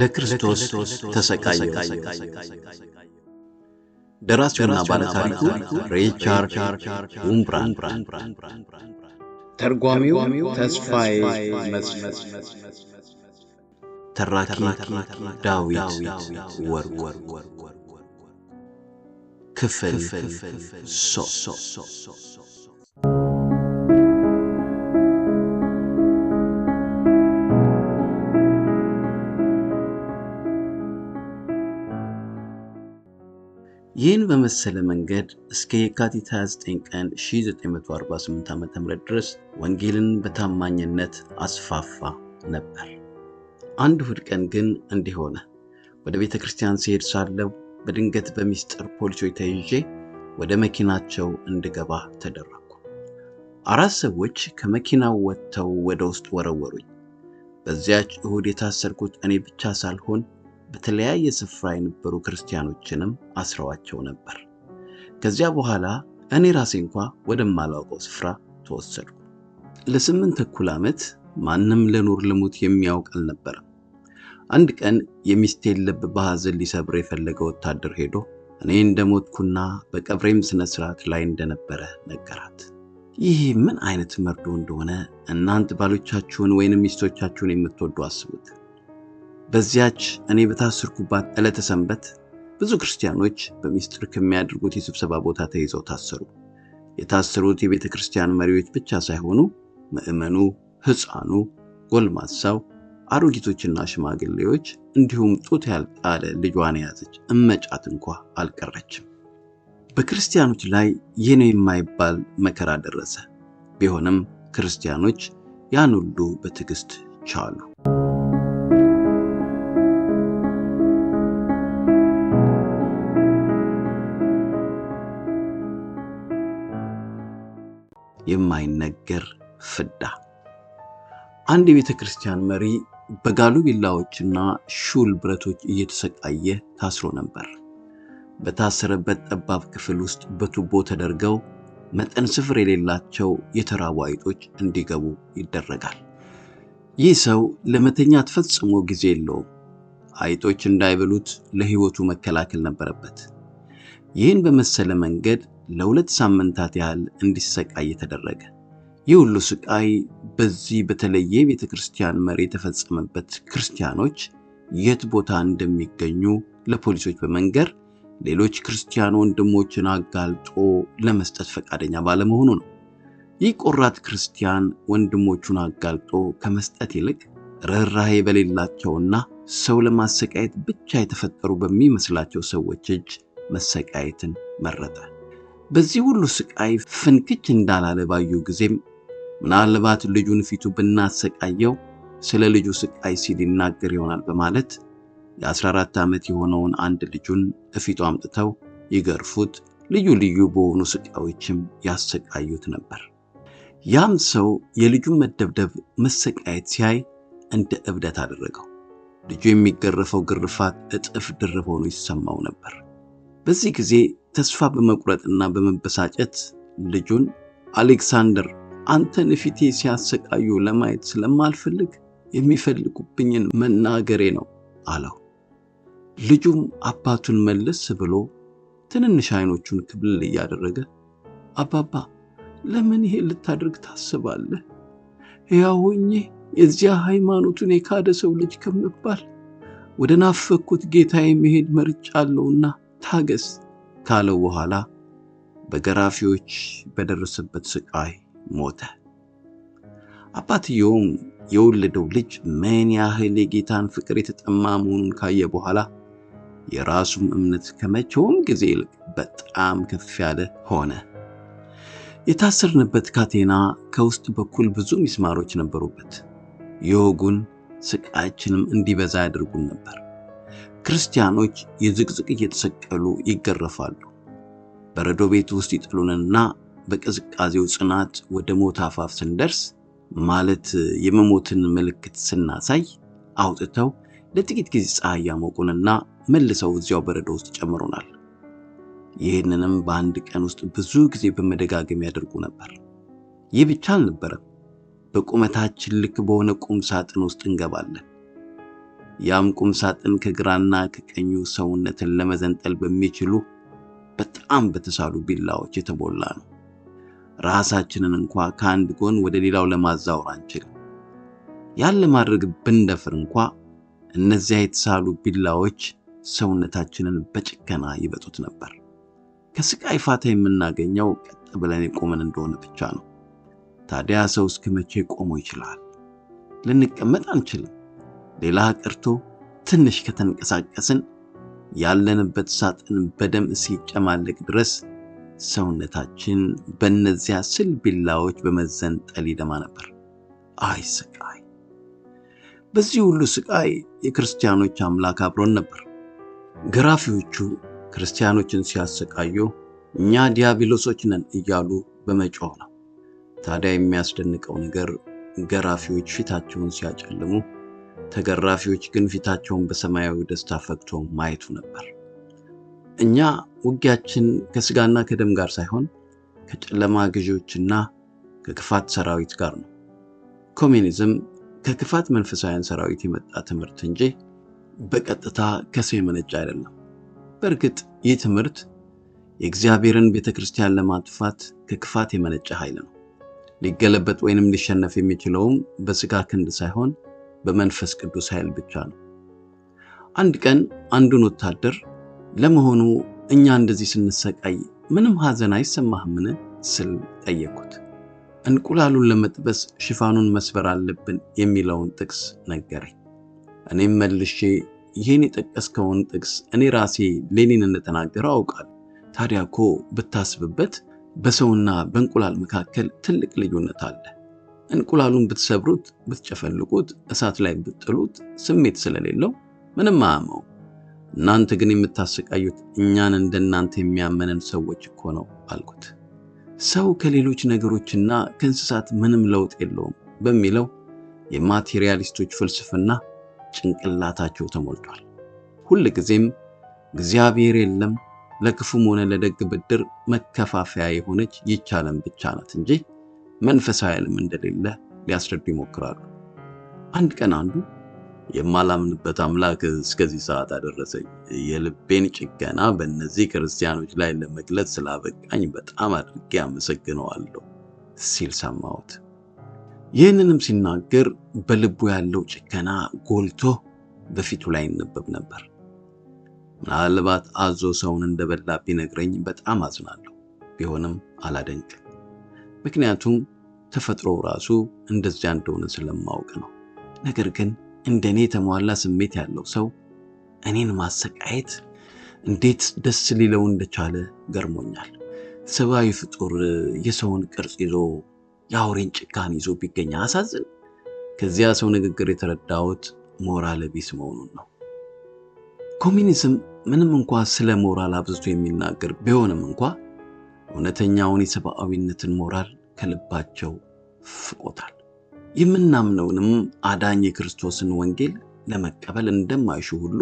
ለክርስቶስ ተሰቃየሁ። ደራሲውና ባለታሪኩ ሪቻርድ ውምብራንድ፣ ተርጓሚው ተስፋዬ መስፍን፣ ተራኪ ዳዊት ወርቁ። ክፍል 3። ይህን በመሰለ መንገድ እስከ የካቲት 29 ቀን 1948 ዓ.ም ድረስ ወንጌልን በታማኝነት አስፋፋ ነበር። አንድ እሁድ ቀን ግን እንዲህ ሆነ። ወደ ቤተ ክርስቲያን ሲሄድ ሳለው በድንገት በሚስጥር ፖሊሶች ተይዤ ወደ መኪናቸው እንድገባ ተደረግኩ። 4 ሰዎች ከመኪናው ወጥተው ወደ ውስጥ ወረወሩኝ። በዚያች እሁድ የታሰርኩት እኔ ብቻ ሳልሆን በተለያየ ስፍራ የነበሩ ክርስቲያኖችንም አስረዋቸው ነበር። ከዚያ በኋላ እኔ ራሴ እንኳ ወደማላውቀው ስፍራ ተወሰድኩ። ለ8.5 ዓመት ማንም ለኑር ልሙት የሚያውቅ አልነበረም። አንድ ቀን የሚስቴን ልብ በሐዘን ሊሰብር የፈለገ ወታደር ሄዶ እኔ እንደሞትኩና በቀብሬም ስነ ስርዓት ላይ እንደነበረ ነገራት። ይህ ምን አይነት መርዶ እንደሆነ እናንት ባሎቻችሁን ወይንም ሚስቶቻችሁን የምትወዱ አስቡት። በዚያች እኔ በታሰርኩባት ዕለተ ሰንበት ብዙ ክርስቲያኖች በሚስጥር ከሚያደርጉት የስብሰባ ቦታ ተይዘው ታሰሩ። የታሰሩት የቤተ ክርስቲያን መሪዎች ብቻ ሳይሆኑ ምዕመኑ፣ ሕፃኑ፣ ጎልማሳው፣ አሮጊቶችና ሽማግሌዎች እንዲሁም ጡት ያልጣለ ልጇን የያዘች እመጫት እንኳ አልቀረችም። በክርስቲያኖች ላይ ይህ ነው የማይባል መከራ ደረሰ። ቢሆንም ክርስቲያኖች ያን ሁሉ በትዕግስት ቻሉ። የማይነገር ፍዳ። አንድ የቤተ ክርስቲያን መሪ በጋሉ ቢላዎችና ሹል ብረቶች እየተሰቃየ ታስሮ ነበር። በታሰረበት ጠባብ ክፍል ውስጥ በቱቦ ተደርገው መጠን ስፍር የሌላቸው የተራቡ አይጦች እንዲገቡ ይደረጋል። ይህ ሰው ለመተኛት ፈጽሞ ጊዜ የለውም። አይጦች እንዳይበሉት ለሕይወቱ መከላከል ነበረበት። ይህን በመሰለ መንገድ ለ2 ሳምንታት ያህል እንዲሰቃይ ተደረገ። ይህ ሁሉ ስቃይ በዚህ በተለየ ቤተ ክርስቲያን መሪ የተፈጸመበት ክርስቲያኖች የት ቦታ እንደሚገኙ ለፖሊሶች በመንገር ሌሎች ክርስቲያን ወንድሞችን አጋልጦ ለመስጠት ፈቃደኛ ባለመሆኑ ነው። ይህ ቆራጥ ክርስቲያን ወንድሞቹን አጋልጦ ከመስጠት ይልቅ ርኅራኄ በሌላቸውና ሰው ለማሰቃየት ብቻ የተፈጠሩ በሚመስላቸው ሰዎች እጅ መሰቃየትን መረጠ። በዚህ ሁሉ ስቃይ ፍንክች እንዳላለ ባዩ ጊዜም ምናልባት ልጁን ፊቱ ብናሰቃየው ስለ ልጁ ስቃይ ሲል ይናገር ይሆናል በማለት የ14 ዓመት የሆነውን አንድ ልጁን እፊቱ አምጥተው ይገርፉት፣ ልዩ ልዩ በሆኑ ስቃዮችም ያሰቃዩት ነበር። ያም ሰው የልጁን መደብደብ መሰቃየት ሲያይ እንደ እብደት አደረገው። ልጁ የሚገረፈው ግርፋት እጥፍ ድርብ ሆኖ ይሰማው ነበር። በዚህ ጊዜ ተስፋ በመቁረጥና በመበሳጨት ልጁን አሌክሳንደር፣ አንተን ፊቴ ሲያሰቃዩ ለማየት ስለማልፈልግ የሚፈልጉብኝን መናገሬ ነው አለው። ልጁም አባቱን መለስ ብሎ ትንንሽ አይኖቹን ክብል እያደረገ አባባ፣ ለምን ይሄ ልታደርግ ታስባለህ? ሕያው ሆኜ የዚያ ሃይማኖቱን የካደ ሰው ልጅ ከምባል ወደ ናፈኩት ጌታዬ መሄድ መርጫለሁና ታገስ ካለው በኋላ በገራፊዎች በደረሰበት ስቃይ ሞተ። አባትየውም የወለደው ልጅ ምን ያህል የጌታን ፍቅር የተጠማ መሆኑን ካየ በኋላ የራሱም እምነት ከመቼውም ጊዜ ይልቅ በጣም ከፍ ያለ ሆነ። የታሰርንበት ካቴና ከውስጥ በኩል ብዙ ሚስማሮች ነበሩበት። የወጉን ስቃያችንም እንዲበዛ ያደርጉን ነበር። ክርስቲያኖች የዝቅዝቅ እየተሰቀሉ ይገረፋሉ። በረዶ ቤት ውስጥ ይጥሉንና በቅዝቃዜው ጽናት ወደ ሞት አፋፍ ስንደርስ ማለት የመሞትን ምልክት ስናሳይ አውጥተው ለጥቂት ጊዜ ፀሐይ ያሞቁንና መልሰው እዚያው በረዶ ውስጥ ጨምሩናል። ይህንንም በአንድ ቀን ውስጥ ብዙ ጊዜ በመደጋገም ያደርጉ ነበር። ይህ ብቻ አልነበረም። በቁመታችን ልክ በሆነ ቁም ሳጥን ውስጥ እንገባለን። ያም ቁም ሳጥን ከግራና ከቀኙ ሰውነትን ለመዘንጠል በሚችሉ በጣም በተሳሉ ቢላዎች የተሞላ ነው። ራሳችንን እንኳ ከአንድ ጎን ወደ ሌላው ለማዛወር አንችልም። ያን ለማድረግ ብንደፍር እንኳ እነዚያ የተሳሉ ቢላዎች ሰውነታችንን በጭከና ይበጡት ነበር። ከስቃይ ፋታ የምናገኘው ቀጥ ብለን የቆመን እንደሆነ ብቻ ነው። ታዲያ ሰው እስከ መቼ ቆሞ ይችላል? ልንቀመጥ አንችልም። ሌላ ቀርቶ ትንሽ ከተንቀሳቀስን ያለንበት ሳጥን በደም እስኪጨማለቅ ድረስ ሰውነታችን በእነዚያ ስል ቢላዎች በመዘንጠል ይደማ ነበር። አይ ስቃይ! በዚህ ሁሉ ስቃይ የክርስቲያኖች አምላክ አብሮን ነበር። ገራፊዎቹ ክርስቲያኖችን ሲያሰቃዩ እኛ ዲያብሎሶች ነን እያሉ በመጮህ ነው። ታዲያ የሚያስደንቀው ነገር ገራፊዎች ፊታቸውን ሲያጨልሙ፣ ተገራፊዎች ግን ፊታቸውን በሰማያዊ ደስታ ፈክቶ ማየቱ ነበር። እኛ ውጊያችን ከስጋና ከደም ጋር ሳይሆን ከጨለማ ገዢዎችና ከክፋት ሰራዊት ጋር ነው። ኮሚኒዝም ከክፋት መንፈሳውያን ሰራዊት የመጣ ትምህርት እንጂ በቀጥታ ከሰው የመነጨ አይደለም። በእርግጥ ይህ ትምህርት የእግዚአብሔርን ቤተክርስቲያን ለማጥፋት ከክፋት የመነጨ ኃይል ነው። ሊገለበጥ ወይንም ሊሸነፍ የሚችለውም በስጋ ክንድ ሳይሆን በመንፈስ ቅዱስ ኃይል ብቻ ነው። አንድ ቀን አንዱን ወታደር ለመሆኑ እኛ እንደዚህ ስንሰቃይ ምንም ሐዘን አይሰማህምን ስል ጠየቅኩት። እንቁላሉን ለመጥበስ ሽፋኑን መስበር አለብን የሚለውን ጥቅስ ነገረኝ። እኔም መልሼ ይህን የጠቀስከውን ጥቅስ እኔ ራሴ ሌኒን እንደተናገረው አውቃለሁ። ታዲያ እኮ ብታስብበት በሰውና በእንቁላል መካከል ትልቅ ልዩነት አለ። እንቁላሉን ብትሰብሩት፣ ብትጨፈልቁት፣ እሳት ላይ ብትጥሉት ስሜት ስለሌለው ምንም አያመው። እናንተ ግን የምታሰቃዩት እኛን እንደናንተ የሚያመንን ሰዎች እኮ ነው አልኩት። ሰው ከሌሎች ነገሮችና ከእንስሳት ምንም ለውጥ የለውም በሚለው የማቴሪያሊስቶች ፍልስፍና ጭንቅላታቸው ተሞልቷል። ሁል ጊዜም እግዚአብሔር የለም፣ ለክፉም ሆነ ለደግ ብድር መከፋፈያ የሆነች ይህች ዓለም ብቻ ናት እንጂ መንፈሳዊ ዓለም እንደሌለ ሊያስረዱ ይሞክራሉ። አንድ ቀን አንዱ የማላምንበት አምላክ እስከዚህ ሰዓት አደረሰኝ፣ የልቤን ጭከና በእነዚህ ክርስቲያኖች ላይ ለመግለጽ ስላበቃኝ በጣም አድርጌ አመሰግነዋለሁ ሲል ሰማሁት። ይህንንም ሲናገር በልቡ ያለው ጭከና ጎልቶ በፊቱ ላይ ይነበብ ነበር። ምናልባት አዞ ሰውን እንደበላ ቢነግረኝ በጣም አዝናለሁ። ቢሆንም አላደንቅም። ምክንያቱም ተፈጥሮ ራሱ እንደዚያ እንደሆነ ስለማውቅ ነው። ነገር ግን እንደኔ የተሟላ ስሜት ያለው ሰው እኔን ማሰቃየት እንዴት ደስ ሊለው እንደቻለ ገርሞኛል። ሰብአዊ ፍጡር የሰውን ቅርጽ ይዞ የአውሬን ጭካኔ ይዞ ቢገኝ አሳዝን። ከዚያ ሰው ንግግር የተረዳሁት ሞራል ቢስ መሆኑን ነው። ኮሚኒዝም ምንም እንኳ ስለ ሞራል አብዝቶ የሚናገር ቢሆንም እንኳ እውነተኛውን የሰብአዊነትን ሞራል ከልባቸው ፍቆታል። የምናምነውንም አዳኝ የክርስቶስን ወንጌል ለመቀበል እንደማይሹ ሁሉ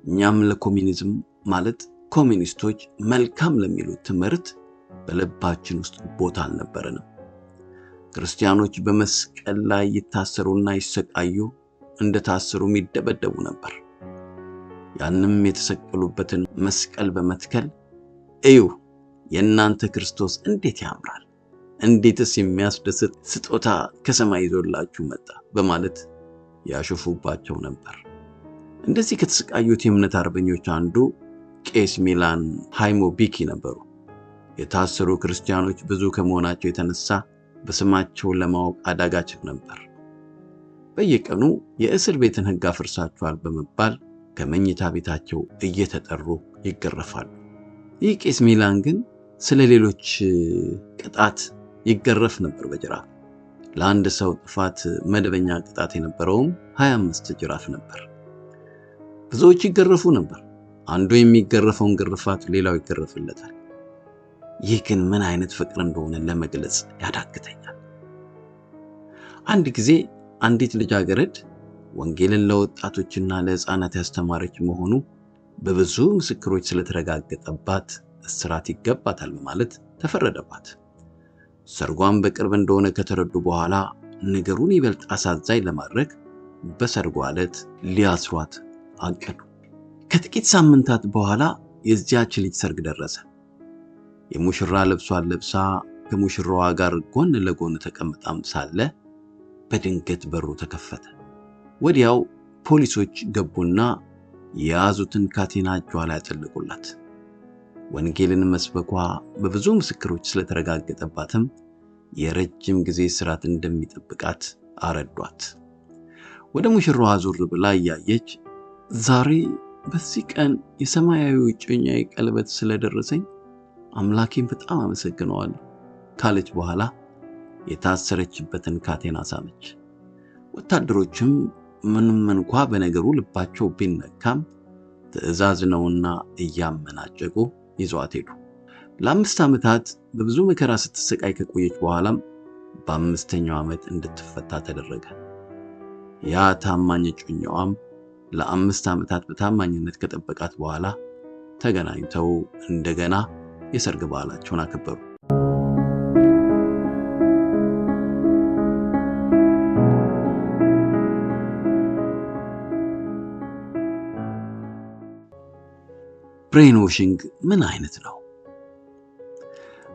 እኛም ለኮሚኒዝም ማለት ኮሚኒስቶች መልካም ለሚሉት ትምህርት በልባችን ውስጥ ቦታ አልነበረንም። ክርስቲያኖች በመስቀል ላይ ይታሰሩና ይሰቃዩ፣ እንደታሰሩም ይደበደቡ ነበር። ያንም የተሰቀሉበትን መስቀል በመትከል እዩ የእናንተ ክርስቶስ እንዴት ያምራል፣ እንዴትስ የሚያስደስት ስጦታ ከሰማይ ይዞላችሁ መጣ በማለት ያሾፉባቸው ነበር። እንደዚህ ከተሰቃዩት የእምነት አርበኞች አንዱ ቄስ ሚላን ሃይሞ ቢኪ ነበሩ። የታሰሩ ክርስቲያኖች ብዙ ከመሆናቸው የተነሳ በስማቸው ለማወቅ አዳጋች ነበር። በየቀኑ የእስር ቤትን ሕግ አፍርሳችኋል በመባል ከመኝታ ቤታቸው እየተጠሩ ይገረፋሉ። ይህ ቄስ ሚላን ግን ስለ ሌሎች ቅጣት ይገረፍ ነበር በጅራፍ። ለአንድ ሰው ጥፋት መደበኛ ቅጣት የነበረውም 25 ጅራፍ ነበር። ብዙዎች ይገረፉ ነበር። አንዱ የሚገረፈውን ግርፋት ሌላው ይገረፍለታል። ይህ ግን ምን አይነት ፍቅር እንደሆነ ለመግለጽ ያዳግተኛል። አንድ ጊዜ አንዲት ልጃገረድ ወንጌልን ለወጣቶችና ለሕፃናት ያስተማረች መሆኑ በብዙ ምስክሮች ስለተረጋገጠባት እስራት ይገባታል በማለት ተፈረደባት። ሰርጓም በቅርብ እንደሆነ ከተረዱ በኋላ ነገሩን ይበልጥ አሳዛኝ ለማድረግ በሰርጓ ዕለት ሊያስሯት አቀዱ። ከጥቂት ሳምንታት በኋላ የዚያች ልጅ ሰርግ ደረሰ። የሙሽራ ልብሷን ለብሳ ከሙሽራዋ ጋር ጎን ለጎን ተቀምጣም ሳለ በድንገት በሩ ተከፈተ። ወዲያው ፖሊሶች ገቡና የያዙትን ካቴና እጇ ላይ አጠለቁላት። ወንጌልን መስበኳ በብዙ ምስክሮች ስለተረጋገጠባትም የረጅም ጊዜ እስራት እንደሚጠብቃት አረዷት። ወደ ሙሽራዋ ዞር ብላ እያየች ዛሬ በዚህ ቀን የሰማያዊ እጮኛዬ ቀለበት ስለደረሰኝ አምላኬን በጣም አመሰግነዋለሁ ካለች በኋላ የታሰረችበትን ካቴና ሳመች። ወታደሮችም ምንም እንኳ በነገሩ ልባቸው ቢነካም ትዕዛዝ ነውና እያመናጨቁ ይዘዋት ሄዱ። ለ5 ዓመታት በብዙ መከራ ስትሰቃይ ከቆየች በኋላም በ5ኛው ዓመት እንድትፈታ ተደረገ። ያ ታማኝ እጮኛዋም ለ5 ዓመታት በታማኝነት ከጠበቃት በኋላ ተገናኝተው እንደገና የሰርግ በዓላቸውን አከበሩ። Brainwashing ምን አይነት ነው?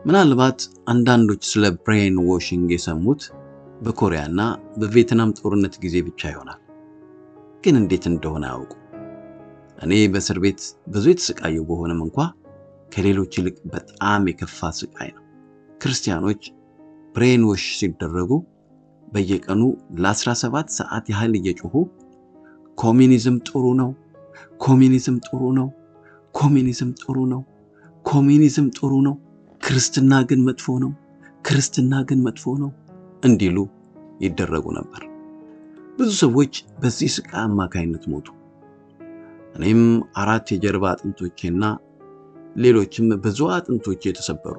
ምናልባት አንዳንዶች ስለ brainwashing የሰሙት በኮሪያና በቪየትናም ጦርነት ጊዜ ብቻ ይሆናል። ግን እንዴት እንደሆነ አያውቁ። እኔ በእስር ቤት ብዙ የተሰቃየው በሆነም እንኳ ከሌሎች ይልቅ በጣም የከፋ ስቃይ ነው። ክርስቲያኖች brainwash ሲደረጉ በየቀኑ ለ17 ሰዓት ያህል እየጮሁ ኮሚኒዝም ጥሩ ነው፣ ኮሚኒዝም ጥሩ ነው፣ ኮሚኒዝም ጥሩ ነው፣ ኮሚኒዝም ጥሩ ነው፣ ክርስትና ግን መጥፎ ነው፣ ክርስትና ግን መጥፎ ነው እንዲሉ ይደረጉ ነበር። ብዙ ሰዎች በዚህ ስቃይ አማካይነት ሞቱ። እኔም 4 የጀርባ አጥንቶቼና ሌሎችም ብዙ አጥንቶቼ የተሰበሩ፣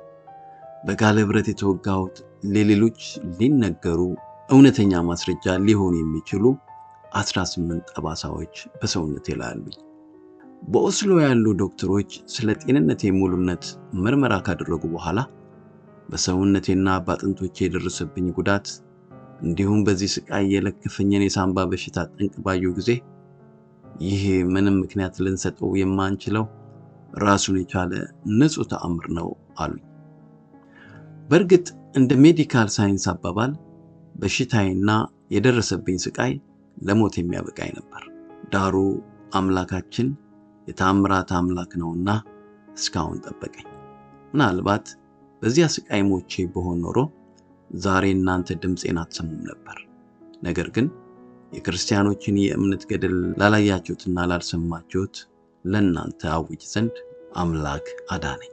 በጋለ ብረት የተወጋሁት ለሌሎች ሊነገሩ እውነተኛ ማስረጃ ሊሆኑ የሚችሉ 18 ጠባሳዎች በሰውነቴ ላይ አሉኝ። በኦስሎ ያሉ ዶክተሮች ስለ ጤንነቴ ሙሉነት ምርመራ ካደረጉ በኋላ በሰውነቴና በአጥንቶቼ የደረሰብኝ ጉዳት እንዲሁም በዚህ ስቃይ የለከፈኝን የሳንባ በሽታ ጠንቅ ባዩ ጊዜ ይህ ምንም ምክንያት ልንሰጠው የማንችለው ራሱን የቻለ ንጹህ ተአምር ነው አሉኝ። በእርግጥ እንደ medical science አባባል በሽታዬና የደረሰብኝ ስቃይ ለሞት የሚያበቃኝ ነበር። ዳሩ አምላካችን የተአምራት አምላክ ነውና እስካሁን ጠበቀኝ። ምናልባት በዚያ ስቃይ ሞቼ በሆን ኖሮ ዛሬ እናንተ ድምጼን አትሰሙም ነበር። ነገር ግን የክርስቲያኖችን የእምነት ገድል ላላያችሁትና ላልሰማችሁት ለእናንተ አውጅ ዘንድ አምላክ አዳነኝ።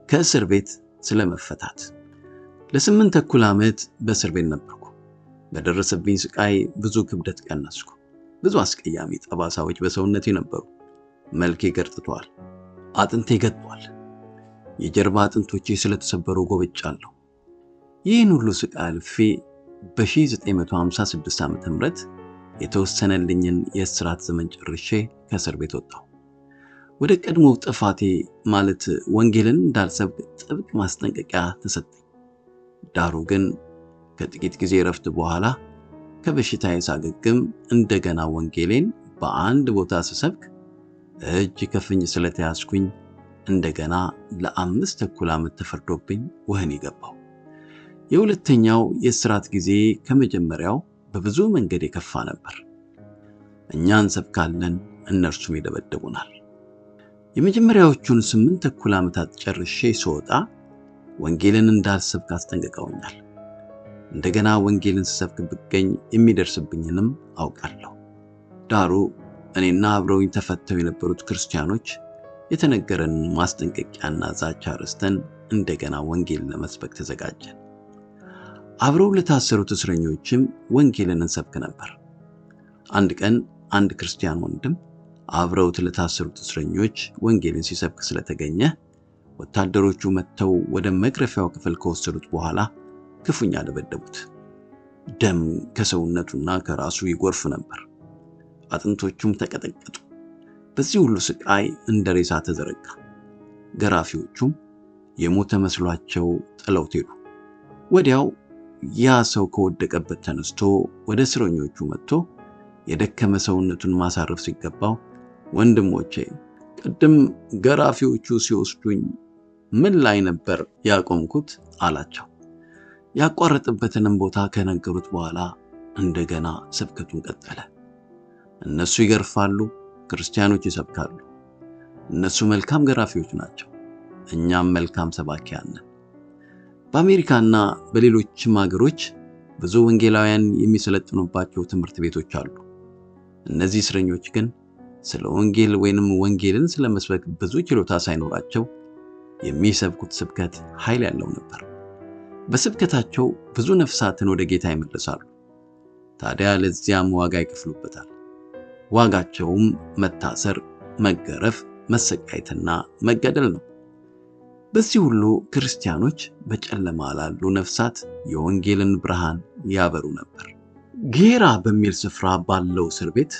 ከእስር ቤት ስለመፈታት ለ8.5 ዓመት በእስር ቤት ነበርኩ። በደረሰብኝ ስቃይ ብዙ ክብደት ቀነስኩ። ብዙ አስቀያሚ ጠባሳዎች በሰውነቴ ነበሩ። መልኬ ገርጥቷል፣ አጥንቴ ገጥቷል። የጀርባ አጥንቶቼ ስለተሰበሩ ጎብጫለሁ። ይህን ሁሉ ስቃይ አልፌ በ1956 ዓመተ ምህረት የተወሰነልኝን የእስራት ዘመን ጨርሼ ከእስር ቤት ወጣሁ። ወደ ቀድሞ ጥፋቴ ማለት ወንጌልን እንዳልሰብክ ጥብቅ ማስጠንቀቂያ ተሰጠኝ። ዳሩ ግን ከጥቂት ጊዜ እረፍት በኋላ ከበሽታዬ ሳገግም እንደገና ወንጌሌን በአንድ ቦታ ስሰብክ እጅ ከፍንጅ ስለተያዝኩኝ እንደገና ለ5.5 ዓመት ተፈርዶብኝ ወህኒ ገባሁ። የሁለተኛው የእስራት ጊዜ ከመጀመሪያው በብዙ መንገድ የከፋ ነበር። እኛ እንሰብካለን፣ እነርሱም ይደበድቡናል። የመጀመሪያዎቹን 8.5 ዓመታት ጨርሼ ስወጣ ወንጌልን እንዳልሰብክ አስጠንቅቀውኛል። እንደገና ወንጌልን ስሰብክ ብገኝ የሚደርስብኝንም አውቃለሁ። ዳሩ እኔና አብረውኝ ተፈተው የነበሩት ክርስቲያኖች የተነገረን ማስጠንቀቂያና ዛቻ ረስተን እንደገና ወንጌልን ለመስበክ ተዘጋጀን። አብረው ለታሰሩት እስረኞችም ወንጌልን እንሰብክ ነበር። አንድ ቀን አንድ ክርስቲያን ወንድም አብረውት ለታሰሩት እስረኞች ወንጌልን ሲሰብክ ስለተገኘ ወታደሮቹ መጥተው ወደ መግረፊያው ክፍል ከወሰዱት በኋላ ክፉኛ ደበደቡት። ደም ከሰውነቱና ከራሱ ይጎርፍ ነበር። አጥንቶቹም ተቀጠቀጡ። በዚህ ሁሉ ስቃይ እንደ ሬሳ ተዘረጋ። ገራፊዎቹም የሞተ መስሏቸው ጥለውት ሄዱ። ወዲያው ያ ሰው ከወደቀበት ተነስቶ ወደ እስረኞቹ መጥቶ የደከመ ሰውነቱን ማሳረፍ ሲገባው፣ ወንድሞቼ ቅድም ገራፊዎቹ ሲወስዱኝ ምን ላይ ነበር ያቆምኩት? አላቸው። ያቋረጠበትንም ቦታ ከነገሩት በኋላ እንደገና ስብከቱን ቀጠለ። እነሱ ይገርፋሉ፣ ክርስቲያኖች ይሰብካሉ። እነሱ መልካም ገራፊዎች ናቸው፣ እኛም መልካም ሰባኪያን ነን። በአሜሪካና በሌሎችም ሀገሮች ብዙ ወንጌላውያን የሚሰለጥኑባቸው ትምህርት ቤቶች አሉ። እነዚህ እስረኞች ግን ስለ ወንጌል ወይንም ወንጌልን ስለ መስበክ ብዙ ችሎታ ሳይኖራቸው የሚሰብኩት ስብከት ኃይል ያለው ነበር። በስብከታቸው ብዙ ነፍሳትን ወደ ጌታ ይመልሳሉ። ታዲያ ለዚያም ዋጋ ይከፍሉበታል። ዋጋቸውም መታሰር፣ መገረፍ፣ መሰቃየትና መገደል ነው። በዚህ ሁሉ ክርስቲያኖች በጨለማ ላሉ ነፍሳት የወንጌልን ብርሃን ያበሩ ነበር። ጌራ በሚል ስፍራ ባለው እስር ቤት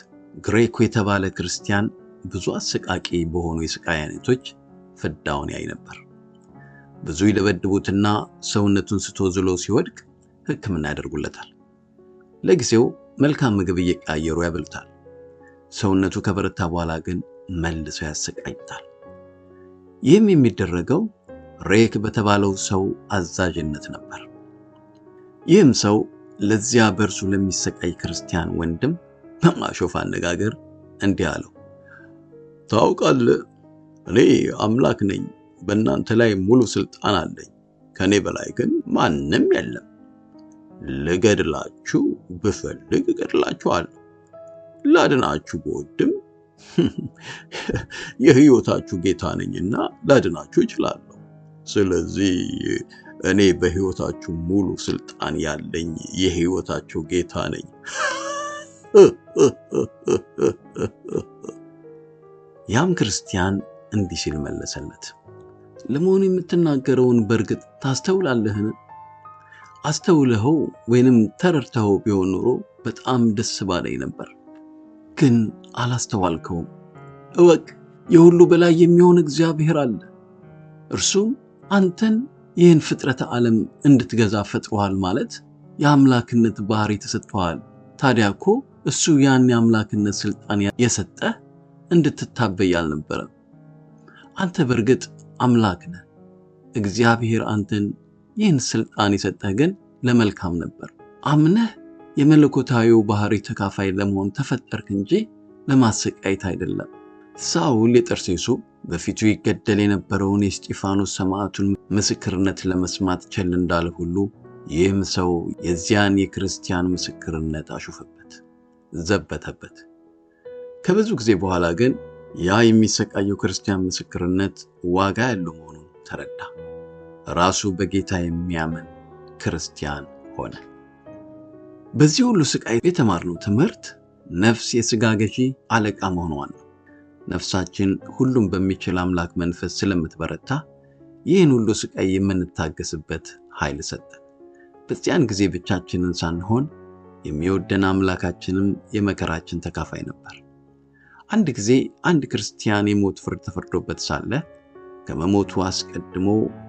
ግሬኮ የተባለ ክርስቲያን ብዙ አሰቃቂ በሆኑ የስቃይ አይነቶች ፍዳውን ያይ ነበር። ብዙ ይደበድቡትና ሰውነቱን ስቶ ዝሎ ሲወድቅ ሕክምና ያደርጉለታል። ለጊዜው መልካም ምግብ እየቀያየሩ ያበሉታል። ሰውነቱ ከበረታ በኋላ ግን መልሰው ያሰቃዩታል። ይህም የሚደረገው ሬክ በተባለው ሰው አዛዥነት ነበር። ይህም ሰው ለዚያ በእርሱ ለሚሰቃይ ክርስቲያን ወንድም በማሾፍ አነጋገር እንዲህ አለው፣ ታውቃለህ፣ እኔ አምላክ ነኝ። በእናንተ ላይ ሙሉ ስልጣን አለኝ። ከኔ በላይ ግን ማንም የለም። ልገድላችሁ ብፈልግ እገድላችኋለሁ። ላድናችሁ ብወድም የሕይወታችሁ ጌታ ነኝና ላድናችሁ እችላለሁ። ስለዚህ እኔ በሕይወታችሁ ሙሉ ስልጣን ያለኝ የሕይወታችሁ ጌታ ነኝ። ያም ክርስቲያን እንዲህ ሲል መለሰለት፣ ለመሆኑ የምትናገረውን በእርግጥ ታስተውላለህን? አስተውለኸው ወይንም ተረድተኸው ቢሆን ኖሮ በጣም ደስ ባለኝ ነበር። ግን አላስተዋልከውም። እወቅ፣ የሁሉ በላይ የሚሆን እግዚአብሔር አለ። እርሱም አንተን ይህን ፍጥረተ ዓለም እንድትገዛ ፈጥሮሃል ማለት የአምላክነት ባህሪ ተሰጥቶሃል። ታዲያ እኮ እሱ ያን የአምላክነት ስልጣን የሰጠህ እንድትታበይ አልነበረም። አንተ በእርግጥ አምላክ ነህ። እግዚአብሔር አንተን ይህን ስልጣን የሰጠህ ግን ለመልካም ነበር። አምነህ የመለኮታዊው ባህሪ ተካፋይ ለመሆን ተፈጠርክ እንጂ ለማሰቃየት አይደለም። ሳውል የጠርሴሱ በፊቱ ይገደል የነበረውን የእስጢፋኖስ ሰማዕቱን ምስክርነት ለመስማት ቸል እንዳለ ሁሉ ይህም ሰው የዚያን የክርስቲያን ምስክርነት አሾፈበት፣ ዘበተበት። ከብዙ ጊዜ በኋላ ግን ያ የሚሰቃየው ክርስቲያን ምስክርነት ዋጋ ያለው መሆኑን ተረዳ። ራሱ በጌታ የሚያምን ክርስቲያን ሆነ። በዚህ ሁሉ ስቃይ የተማርነው ትምህርት ነፍስ የሥጋ ገዢ አለቃ መሆኗን ነው። ነፍሳችን ሁሉም በሚችል አምላክ መንፈስ ስለምትበረታ ይህን ሁሉ ስቃይ የምንታገስበት ኃይል ሰጠን። በዚያን ጊዜ ብቻችንን ሳንሆን የሚወደን አምላካችንም የመከራችን ተካፋይ ነበር። አንድ ጊዜ አንድ ክርስቲያን የሞት ፍርድ ተፈርዶበት ሳለ ከመሞቱ አስቀድሞ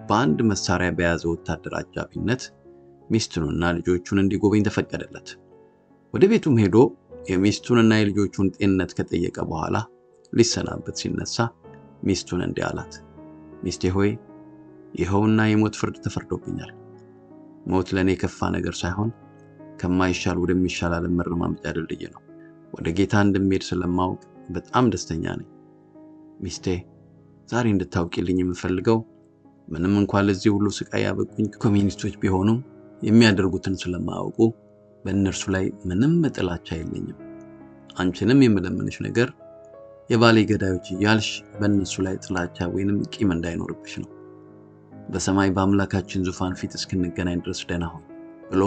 በአንድ መሳሪያ በያዘ ወታደር አጃቢነት ሚስቱንና ልጆቹን እንዲጎበኝ ተፈቀደለት። ወደ ቤቱም ሄዶ የሚስቱንና የልጆቹን ጤንነት ከጠየቀ በኋላ ሊሰናበት ሲነሳ ሚስቱን እንዲህ አላት፣ ሚስቴ ሆይ ይኸውና የሞት ፍርድ ተፈርዶብኛል። ሞት ለእኔ የከፋ ነገር ሳይሆን ከማይሻል ወደሚሻል ዓለም መረማመጃ ድልድይ ነው። ወደ ጌታ እንደሚሄድ ስለማውቅ በጣም ደስተኛ ነኝ። ሚስቴ ዛሬ እንድታውቂልኝ የምፈልገው ምንም እንኳን ለዚህ ሁሉ ስቃይ ያበቁኝ ኮሚኒስቶች ቢሆኑም የሚያደርጉትን ስለማያውቁ በእነርሱ ላይ ምንም ጥላቻ የለኝም። አንቺንም የምለምንሽ ነገር የባሌ ገዳዮች እያልሽ በእነሱ ላይ ጥላቻ ወይንም ቂም እንዳይኖርብሽ ነው። በሰማይ በአምላካችን ዙፋን ፊት እስክንገናኝ ድረስ ደህና ሁን ብሎ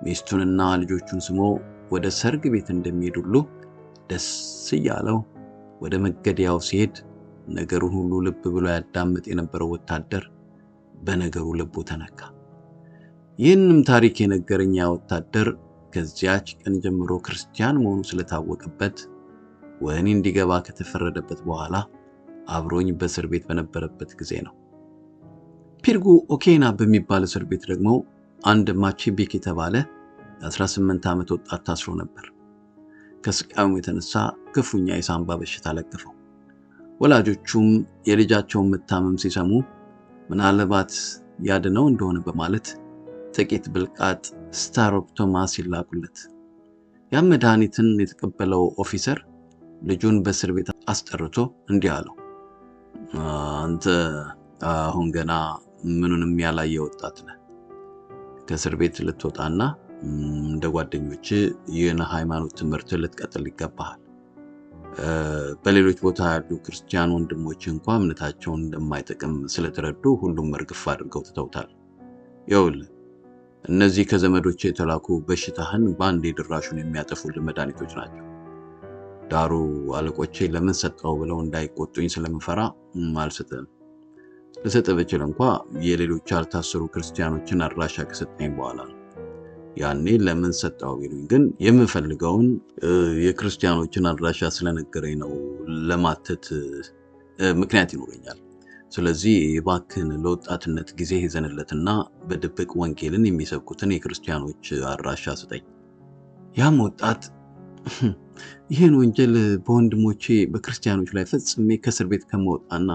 ሚስቱንና ልጆቹን ስሞ ወደ ሰርግ ቤት እንደሚሄድ ሁሉ ደስ እያለው ወደ መገደያው ሲሄድ ነገሩን ሁሉ ልብ ብሎ ያዳምጥ የነበረው ወታደር በነገሩ ልቡ ተነካ። ይህንም ታሪክ የነገረኝ ያ ወታደር ከዚያች ቀን ጀምሮ ክርስቲያን መሆኑ ስለታወቀበት ወህኒ እንዲገባ ከተፈረደበት በኋላ አብሮኝ በእስር ቤት በነበረበት ጊዜ ነው። ፒርጉ ኦኬና በሚባል እስር ቤት ደግሞ አንድ ማቼቢክ የተባለ የ18 ዓመት ወጣት ታስሮ ነበር። ከስቃዩም የተነሳ ክፉኛ የሳምባ በሽታ ለከፈው። ወላጆቹም የልጃቸውን መታመም ሲሰሙ ምናልባት ያድነው እንደሆነ በማለት ጥቂት ብልቃጥ ስታሮፕቶማስ ይላኩለት። ያም መድኃኒትን የተቀበለው ኦፊሰር ልጁን በእስር ቤት አስጠርቶ እንዲህ አለው፣ አንተ አሁን ገና ምኑንም ያላየ ወጣት ነህ። ከእስር ቤት ልትወጣና እንደ ጓደኞች ይህን ሃይማኖት ትምህርት ልትቀጥል ይገባሃል። በሌሎች ቦታ ያሉ ክርስቲያን ወንድሞች እንኳ እምነታቸውን እንደማይጠቅም ስለተረዱ ሁሉም እርግፍ አድርገው ትተውታል። ይኸውልህ እነዚህ ከዘመዶች የተላኩ በሽታህን በአንዴ ድራሹን የሚያጠፉልህ መድኃኒቶች ናቸው። ዳሩ አለቆቼ ለምን ሰጠው ብለው እንዳይቆጡኝ ስለምፈራ አልሰጥህም። ልሰጥህ ብችል እንኳ የሌሎች ያልታሰሩ ክርስቲያኖችን አድራሻ ከሰጠኝ በኋላ ነው። ያኔ ለምን ሰጠው ቢሉኝ ግን የምፈልገውን የክርስቲያኖችን አድራሻ ስለነገረኝ ነው ለማተት ምክንያት ይኖረኛል። ስለዚህ እባክህን ለወጣትነት ጊዜ ይዘንለትና በድብቅ ወንጌልን የሚሰብኩትን የክርስቲያኖች አድራሻ ስጠኝ። ያም ወጣት ይህን ወንጀል በወንድሞቼ በክርስቲያኖች ላይ ፈጽሜ ከእስር ቤት ከመወጣና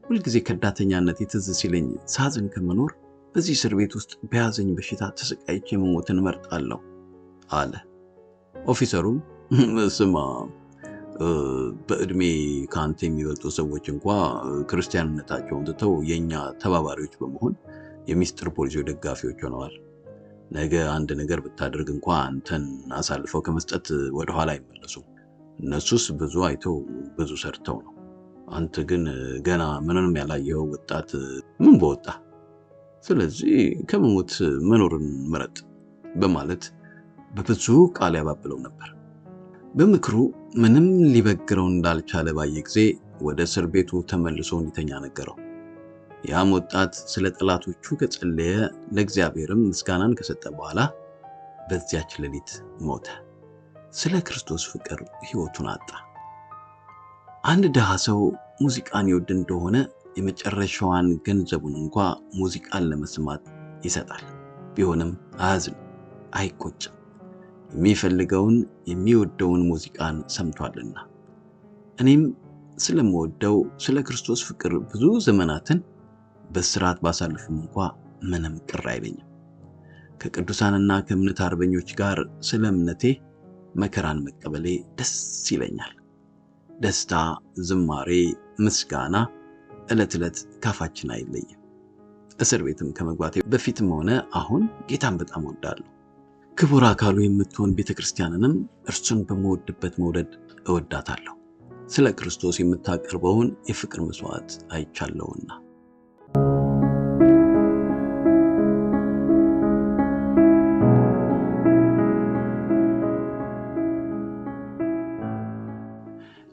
ሁልጊዜ ከዳተኛነት ትዝ ሲለኝ ሳዝን ከመኖር በዚህ እስር ቤት ውስጥ በያዘኝ በሽታ ተሰቃይቼ መሞትን እመርጣለሁ አለ። ኦፊሰሩም ስማ፣ በእድሜ ከአንተ የሚበልጡ ሰዎች እንኳ ክርስቲያንነታቸውን ትተው የእኛ ተባባሪዎች በመሆን የሚስጥር ፖሊሶች ደጋፊዎች ሆነዋል። ነገ አንድ ነገር ብታደርግ እንኳ አንተን አሳልፈው ከመስጠት ወደኋላ አይመለሱም። እነሱስ ብዙ አይተው ብዙ ሰርተው ነው። አንተ ግን ገና ምንም ያላየኸው ወጣት ምን በወጣ። ስለዚህ ከመሞት መኖርን ምረጥ በማለት በብዙ ቃል ያባብለው ነበር። በምክሩ ምንም ሊበግረው እንዳልቻለ ባየ ጊዜ ወደ እስር ቤቱ ተመልሶ እንዲተኛ ነገረው። ያም ወጣት ስለ ጠላቶቹ ከጸለየ ለእግዚአብሔርም ምስጋናን ከሰጠ በኋላ በዚያች ሌሊት ሞተ። ስለ ክርስቶስ ፍቅር ሕይወቱን አጣ። አንድ ድሃ ሰው ሙዚቃን ይወድ እንደሆነ የመጨረሻዋን ገንዘቡን እንኳ ሙዚቃን ለመስማት ይሰጣል። ቢሆንም አያዝንም፣ አይቆጭም። የሚፈልገውን የሚወደውን ሙዚቃን ሰምቷልና። እኔም ስለምወደው ስለ ክርስቶስ ፍቅር ብዙ ዘመናትን በስርዓት ባሳልፍም እንኳ ምንም ቅር አይለኝም። ከቅዱሳንና ከእምነት አርበኞች ጋር ስለ እምነቴ መከራን መቀበሌ ደስ ይለኛል። ደስታ፣ ዝማሬ፣ ምስጋና ዕለት ዕለት ካፋችን አይለይም። እስር ቤትም ከመግባቴ በፊትም ሆነ አሁን ጌታን በጣም እወዳለሁ። ክቡር አካሉ የምትሆን ቤተ ክርስቲያንንም እርሱን በምወድበት መውደድ እወዳታለሁ። ስለ ክርስቶስ የምታቀርበውን የፍቅር መስዋዕት አይቻለውና።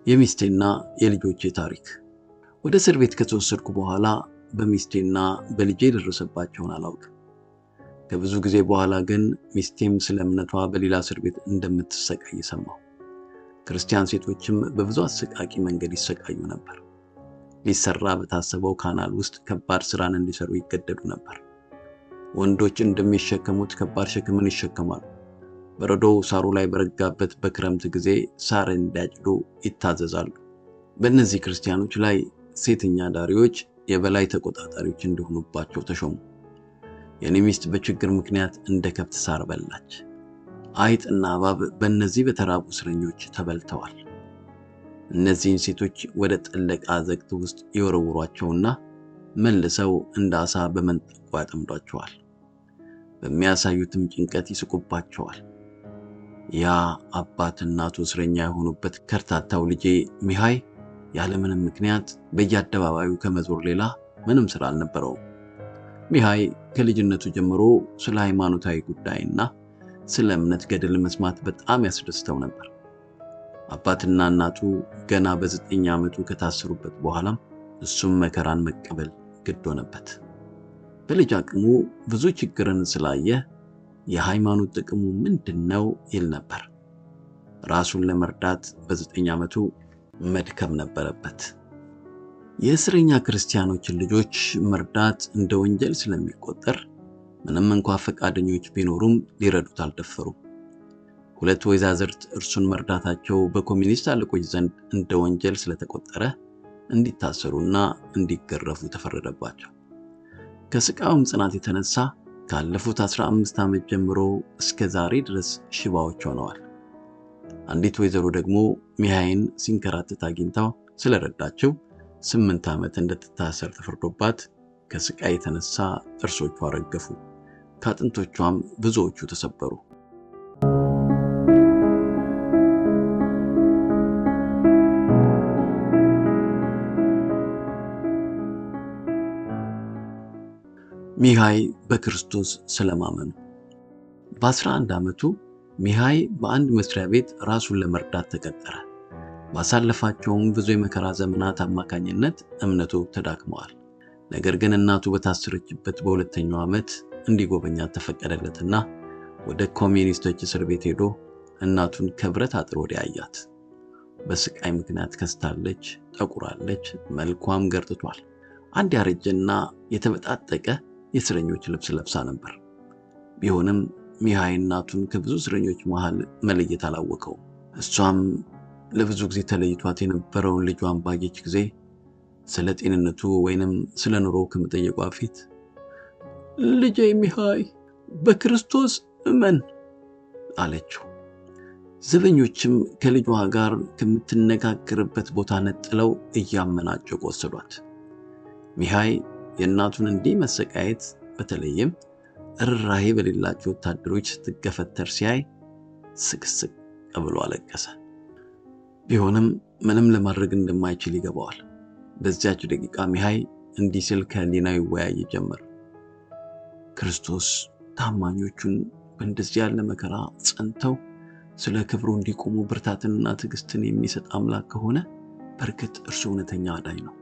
የሚስቴና የልጆቼ ታሪክ። ወደ እስር ቤት ከተወሰድኩ በኋላ በሚስቴና በልጄ የደረሰባቸውን አላውቅም። ከብዙ ጊዜ በኋላ ግን ሚስቴም ስለ እምነቷ በሌላ እስር ቤት እንደምትሰቃይ ሰማሁ። ክርስቲያን ሴቶችም በብዙ አሰቃቂ መንገድ ይሰቃዩ ነበር። ሊሰራ በታሰበው ካናል ውስጥ ከባድ ስራን እንዲሰሩ ይገደዱ ነበር። ወንዶች እንደሚሸከሙት ከባድ ሸክምን ይሸከማሉ። በረዶው ሳሩ ላይ በረጋበት በክረምት ጊዜ ሳር እንዲያጭዱ ይታዘዛሉ። በእነዚህ ክርስቲያኖች ላይ ሴተኛ ዳሪዎች የበላይ ተቆጣጣሪዎች እንዲሆኑባቸው ተሾሙ። የኔ ሚስት በችግር ምክንያት እንደ ከብት ሳር በላች። አይጥና እባብ በእነዚህ በተራቡ እስረኞች ተበልተዋል። እነዚህን ሴቶች ወደ ጠለቀ አዘቅት ውስጥ ይወረውሯቸውና መልሰው እንደ ዓሣ በመንጠቆ ያጠምዷቸዋል። በሚያሳዩትም ጭንቀት ይስቁባቸዋል። ያ አባት እናቱ እስረኛ የሆኑበት ከርታታው ልጄ ሚሃይ ያለምንም ምክንያት በየአደባባዩ ከመዞር ሌላ ምንም ስራ አልነበረውም። ሚሃይ ከልጅነቱ ጀምሮ ስለ ሃይማኖታዊ ጉዳይና ስለ እምነት ገድል መስማት በጣም ያስደስተው ነበር። አባትና እናቱ ገና በ9 ዓመቱ ከታሰሩበት በኋላም እሱም መከራን መቀበል ግድ ሆነበት። በልጅ አቅሙ ብዙ ችግርን ስላየ የሃይማኖት ጥቅሙ ምንድን ነው ይል ነበር። ራሱን ለመርዳት በ9 ዓመቱ መድከም ነበረበት። የእስረኛ ክርስቲያኖችን ልጆች መርዳት እንደ ወንጀል ስለሚቆጠር ምንም እንኳ ፈቃደኞች ቢኖሩም ሊረዱት አልደፈሩም። ሁለት ወይዛዝርት እርሱን መርዳታቸው በኮሚኒስት አለቆች ዘንድ እንደ ወንጀል ስለተቆጠረ እንዲታሰሩና እንዲገረፉ ተፈረደባቸው። ከስቃዩም ጽናት የተነሳ ካለፉት 15 ዓመት ጀምሮ እስከ ዛሬ ድረስ ሽባዎች ሆነዋል። አንዲት ወይዘሮ ደግሞ ሚሃይን ሲንከራተት አግኝታው ስለረዳቸው 8 ዓመት እንድትታሰር ተፈርዶባት ከስቃይ የተነሳ ጥርሶቿ ረገፉ፣ ከአጥንቶቿም ብዙዎቹ ተሰበሩ። ሚሃይ በክርስቶስ ስለማመኑ። በ11 ዓመቱ ሚሃይ በአንድ መስሪያ ቤት ራሱን ለመርዳት ተቀጠረ። ባሳለፋቸውም ብዙ የመከራ ዘመናት አማካኝነት እምነቱ ተዳክመዋል። ነገር ግን እናቱ በታሰረችበት በሁለተኛው ዓመት እንዲጎበኛት ተፈቀደለትና ወደ ኮሚኒስቶች እስር ቤት ሄዶ እናቱን ከብረት አጥር ወዲያ አያት። በስቃይ ምክንያት ከስታለች፣ ጠቁራለች፣ መልኳም ገርጥቷል። አንድ ያረጀና የተበጣጠቀ የእስረኞች ልብስ ለብሳ ነበር። ቢሆንም ሚሃይ እናቱን ከብዙ እስረኞች መሃል መለየት አላወቀውም። እሷም ለብዙ ጊዜ ተለይቷት የነበረውን ልጇን ባየች ጊዜ ስለ ጤንነቱ ወይንም ስለ ኑሮ ከመጠየቋ ፊት ልጄ ሚሃይ በክርስቶስ እመን አለችው። ዘበኞችም ከልጇ ጋር ከምትነጋገርበት ቦታ ነጥለው እያመናጨቁ ወሰዷት። ሚሃይ የእናቱን እንዲህ መሰቃየት በተለይም ርኅራኄ በሌላቸው ወታደሮች ስትገፈተር ሲያይ ስቅስቅ ብሎ አለቀሰ። ቢሆንም ምንም ለማድረግ እንደማይችል ይገባዋል። በዚያች ደቂቃ ሚሃይ እንዲህ ሲል ከህሊናው ይወያይ ጀመር። ክርስቶስ ታማኞቹን በእንደዚህ ያለ መከራ ጸንተው ስለ ክብሩ እንዲቆሙ ብርታትንና ትዕግስትን የሚሰጥ አምላክ ከሆነ በእርግጥ እርሱ እውነተኛ አዳኝ ነው።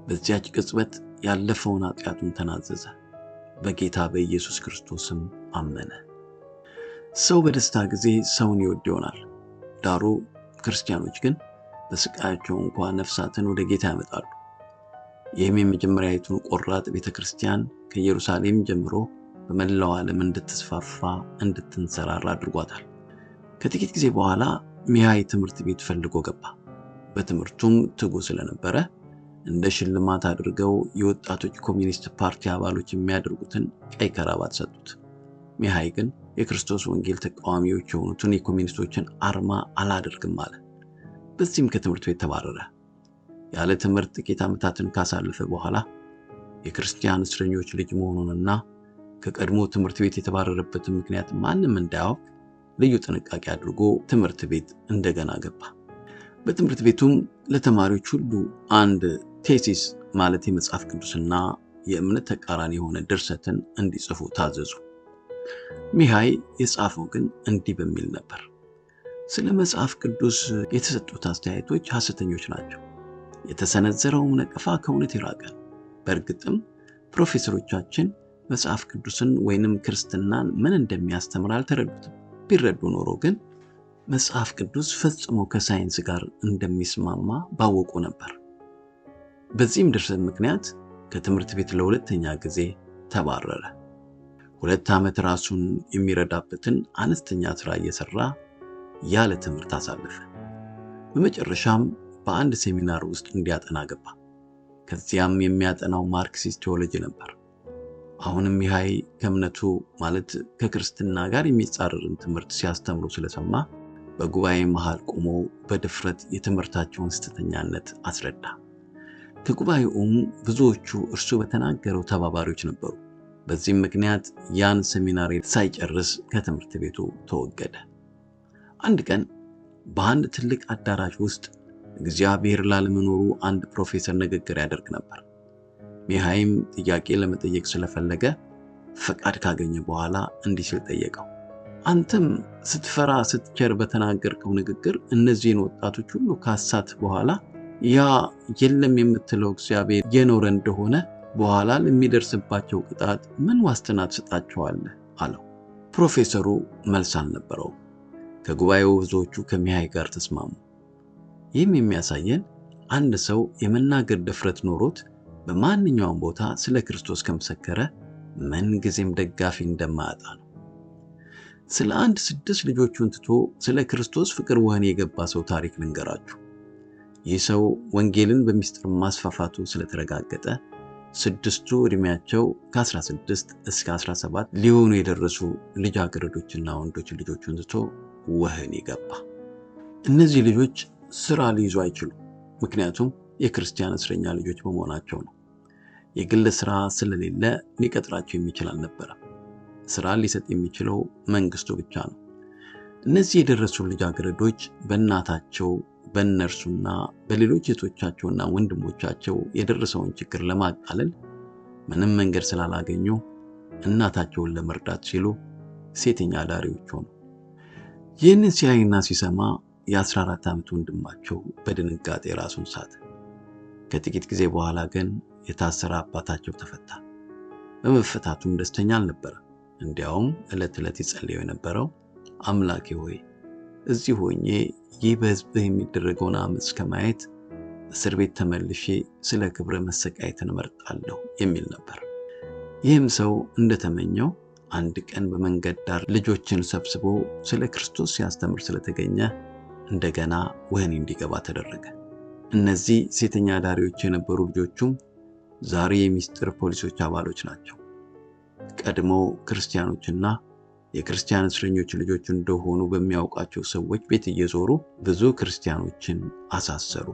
በዚያች ቅጽበት ያለፈውን ኃጢአቱን ተናዘዘ፣ በጌታ በኢየሱስ ክርስቶስም አመነ። ሰው በደስታ ጊዜ ሰውን ይወድ ይሆናል። ዳሩ ክርስቲያኖች ግን በስቃያቸው እንኳ ነፍሳትን ወደ ጌታ ያመጣሉ። ይህም የመጀመሪያዊቱን ቆራጥ ቤተ ክርስቲያን ከኢየሩሳሌም ጀምሮ በመላው ዓለም እንድትስፋፋ እንድትንሰራራ አድርጓታል። ከጥቂት ጊዜ በኋላ ሚሃይ ትምህርት ቤት ፈልጎ ገባ። በትምህርቱም ትጉ ስለነበረ እንደ ሽልማት አድርገው የወጣቶች ኮሚኒስት ፓርቲ አባሎች የሚያደርጉትን ቀይ ከራባት ሰጡት። ሚሃይ ግን የክርስቶስ ወንጌል ተቃዋሚዎች የሆኑትን የኮሚኒስቶችን አርማ አላደርግም አለ። በዚህም ከትምህርት ቤት ተባረረ። ያለ ትምህርት ጥቂት ዓመታትን ካሳለፈ በኋላ የክርስቲያን እስረኞች ልጅ መሆኑንና ከቀድሞ ትምህርት ቤት የተባረረበትን ምክንያት ማንም እንዳያውቅ ልዩ ጥንቃቄ አድርጎ ትምህርት ቤት እንደገና ገባ። በትምህርት ቤቱም ለተማሪዎች ሁሉ አንድ thesis ማለት የመጽሐፍ ቅዱስና የእምነት ተቃራኒ የሆነ ድርሰትን እንዲጽፉ ታዘዙ። ሚሃይ የጻፈው ግን እንዲህ በሚል ነበር። ስለ መጽሐፍ ቅዱስ የተሰጡት አስተያየቶች ሐሰተኞች ናቸው። የተሰነዘረውም ነቀፋ ከእውነት የራቀ ነው። በእርግጥም ፕሮፌሰሮቻችን መጽሐፍ ቅዱስን ወይንም ክርስትናን ምን እንደሚያስተምር አልተረዱትም። ቢረዱ ኖሮ ግን መጽሐፍ ቅዱስ ፈጽሞ ከሳይንስ ጋር እንደሚስማማ ባወቁ ነበር። በዚህም ድርሰት ምክንያት ከትምህርት ቤት ለሁለተኛ ጊዜ ተባረረ። 2 ዓመት ራሱን የሚረዳበትን አነስተኛ ስራ እየሰራ ያለ ትምህርት አሳለፈ። በመጨረሻም በአንድ ሴሚናር ውስጥ እንዲያጠና ገባ። ከዚያም የሚያጠናው ማርክሲስት ቴዎሎጂ ነበር። አሁንም ሚሃይ ከእምነቱ ማለት ከክርስትና ጋር የሚጻረርን ትምህርት ሲያስተምሩ ስለሰማ በጉባኤ መሃል ቆሞ በድፍረት የትምህርታቸውን ስህተተኛነት አስረዳ። ከጉባኤውም ብዙዎቹ እርሱ በተናገረው ተባባሪዎች ነበሩ። በዚህም ምክንያት ያን ሴሚናሪ ሳይጨርስ ከትምህርት ቤቱ ተወገደ። አንድ ቀን በአንድ ትልቅ አዳራሽ ውስጥ እግዚአብሔር ላለመኖሩ አንድ ፕሮፌሰር ንግግር ያደርግ ነበር። ሚሃይም ጥያቄ ለመጠየቅ ስለፈለገ ፈቃድ ካገኘ በኋላ እንዲህ ሲል ጠየቀው። አንተም ስትፈራ ስትቸር በተናገርከው ንግግር እነዚህን ወጣቶች ሁሉ ካሳት በኋላ ያ የለም የምትለው እግዚአብሔር የኖረ እንደሆነ በኋላ ለሚደርስባቸው ቅጣት ምን ዋስትና ትሰጣቸዋለህ? አለው። ፕሮፌሰሩ መልስ አልነበረውም። ከጉባኤው ብዙዎቹ ከሚሃይ ጋር ተስማሙ። ይህም የሚያሳየን አንድ ሰው የመናገር ድፍረት ኖሮት በማንኛውም ቦታ ስለ ክርስቶስ ከመሰከረ ምንጊዜም ደጋፊ እንደማያጣ ነው። ስለ አንድ 6 ልጆቹን ትቶ ስለ ክርስቶስ ፍቅር ወህኒ የገባ ሰው ታሪክ ልንገራችሁ። ይህ ሰው ወንጌልን በሚስጥር ማስፋፋቱ ስለተረጋገጠ 6ቱ ዕድሜያቸው ከ16 እስከ 17 ሊሆኑ የደረሱ ልጃገረዶችና ወንዶች ልጆቹን ትቶ ወህኒ ገባ። እነዚህ ልጆች ስራ ሊይዙ አይችሉም፣ ምክንያቱም የክርስቲያን እስረኛ ልጆች በመሆናቸው ነው። የግል ስራ ስለሌለ ሊቀጥራቸው የሚችል አልነበረም። ስራ ሊሰጥ የሚችለው መንግስቱ ብቻ ነው። እነዚህ የደረሱ ልጃገረዶች በእናታቸው በእነርሱና በሌሎች እህቶቻቸውና ወንድሞቻቸው የደረሰውን ችግር ለማቃለል ምንም መንገድ ስላላገኙ እናታቸውን ለመርዳት ሲሉ ሴተኛ አዳሪዎች ሆኑ። ይህንን ሲያይና ሲሰማ የ14 ዓመት ወንድማቸው በድንጋጤ ራሱን ሳተ። ከጥቂት ጊዜ በኋላ ግን የታሰረ አባታቸው ተፈታ። በመፈታቱም ደስተኛ አልነበረም። እንዲያውም ዕለት ዕለት ይጸልየው የነበረው አምላኬ ሆይ እዚህ ሆኜ ይህ በሕዝብህ የሚደረገውን አመፅ ከማየት እስር ቤት ተመልሼ ስለ ክብረ መሰቃየትን እመርጣለሁ የሚል ነበር። ይህም ሰው እንደተመኘው አንድ ቀን በመንገድ ዳር ልጆችን ሰብስቦ ስለ ክርስቶስ ሲያስተምር ስለተገኘ እንደገና ወህኒ እንዲገባ ተደረገ። እነዚህ ሴተኛ አዳሪዎች የነበሩ ልጆቹም ዛሬ የሚስጥር ፖሊሶች አባሎች ናቸው። ቀድሞ ክርስቲያኖችና የክርስቲያን እስረኞች ልጆች እንደሆኑ በሚያውቋቸው ሰዎች ቤት እየዞሩ ብዙ ክርስቲያኖችን አሳሰሩ።